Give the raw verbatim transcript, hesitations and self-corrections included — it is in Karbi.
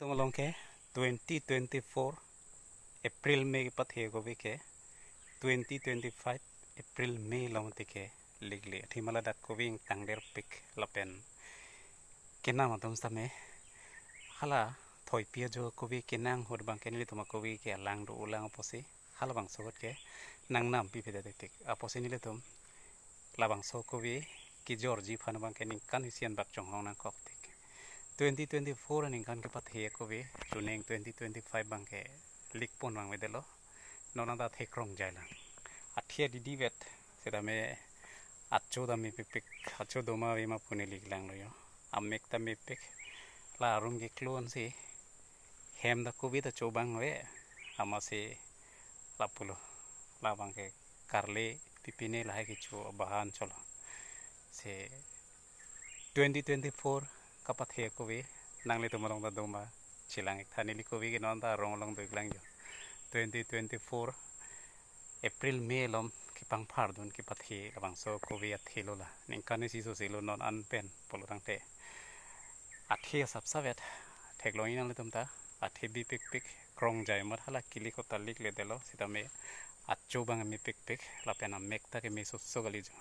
Along ke twenty twenty-four April May kepathe kove ke twenty twenty-five April May along te ke likle. Athema ladak kove ingtangderpik lapen kenam atum sitame hala thoipi ajo kove kenang ahut abang ke nelitum akove ke alang do-olang apotsi halabangso ahut ke nangnam pipedet tik apotsi nelitum labangso kove kejorji aphan abang ke ningkan isi anbak chonghong nangkok tik. Twenty twenty-four aningkan kepathe kove chuning twenty twenty-five abang ke likpon vangvedetlo. Non anta athe krongjalang. Athe didi vet sitame acho ta mepikpik, acho doma avema pu ne liklanglo jo. Amek ta mepik. La arum ke klon si hem ta kove ta acho abang ave. Amatsi lapulo. Labang ke karle pipine lahai kecho abahan cholo. Si twenty twenty-four kepathe kove nanglitum along ta doma chelang ik tha, neli kove ke non anta arong along do-iklang jo. Twenty twenty-four April May along kepangphardun kepathe labangso kove athelo la. Ningkan isi soselo non an pen pulo tangte. Athe asapsavet theklong-ik nanglitum ta. Athe bipikpik krongjai amat hala kilik ahut ta likledetlo sitame acho abang mepikpik lapen amek ta keme soso kali jo.